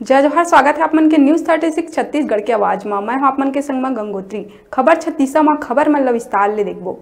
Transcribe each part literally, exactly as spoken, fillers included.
जय जोहार, स्वागत है आप मन के News Thirty Six छत्तीसगढ़ के आवाज म। मैं हूं आप मन के संग म गंगोत्री। खबर छत्तीसा म खबर मन ल विस्तार ले देखबो।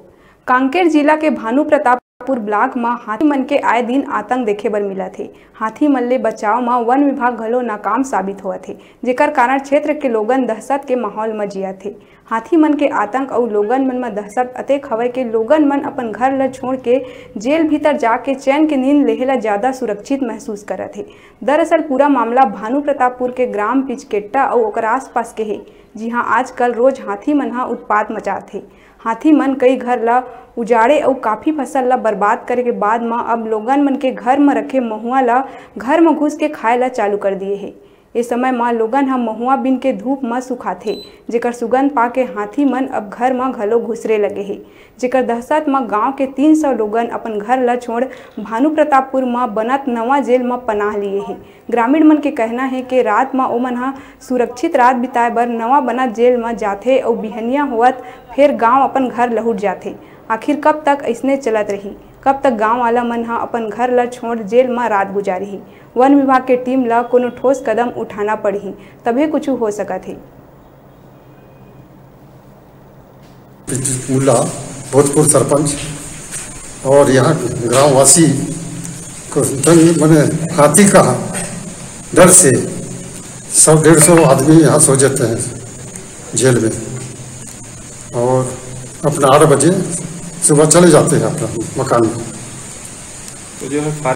कांकेर जिला के भानु प्रतापपुर ब्लॉक म हाथी मन के आए दिन आतंक देखे बर मिलत हे। हाथी मन ले बचाव म वन विभाग घलो नाकाम साबित होवत हे, जेकर कारण क्षेत्र के लोगन दहशत के माहौल म जियत हे। हाथी मन के आतंक अउ लोगन मन म दहशत अतेक हवय के लोगन मन अपन घर ल छोड़ के जेल भीतर जाके चैन के नींद लेहे ल ज्यादा सुरक्षित महसूस करत हे। दरअसल पूरा मामला भानु प्रतापपुर के ग्राम पिचकेट्टा अउ ओकर आसपास के हे, जिहां आजकल रोज हाथी मन ह उत्पात मचात हे। हाथी मन कई घर ल उजाड़े अउ काफी फसल ल बर्बाद करे के बाद म अब लोगन मन के घर म रखे महुआ ल घर म घुस के खाए ल चालू कर दिए हे। ए समय म लोगन ह महुआ बीन के धूप म सुखाथे, जेकर सुगंध पाके हाथी मन अब घर म घलो घुसरे लगे हे, जेकर दहशत म गांव के तीन सौ लोगन अपन घर ल छोड़ भानु प्रतापपुर म बनत नवा जेल म पनाह लिए हे। ग्रामीण मन के कहना हे के रात म ओमन ह सुरक्षित रात बिताए बर नवा बनत जेल म जाथे अउ बिहनिया होवत फेर गांव अपन घर लहुट जाथे। आखिर कब तक अइसने चलत रही? कब तक गांव वाला मन ह अपन घर ल छोड़ जेल म रात गुजारही? वन विभाग के टीम ल कोनो ठोस कदम उठाना पड़ही, तभे कुछु हो सकत हे। मुल्ला, भोजपुर सरपंच और यहाँ ग्रामवासी को डंग, माने हाथी का डर से सौ डेढ़ सौ आदमी यहाँ सो जाते हैं जेल में, और अपना आठ बजे सुबह चले जाते हैं अपना मकान में। तो जो है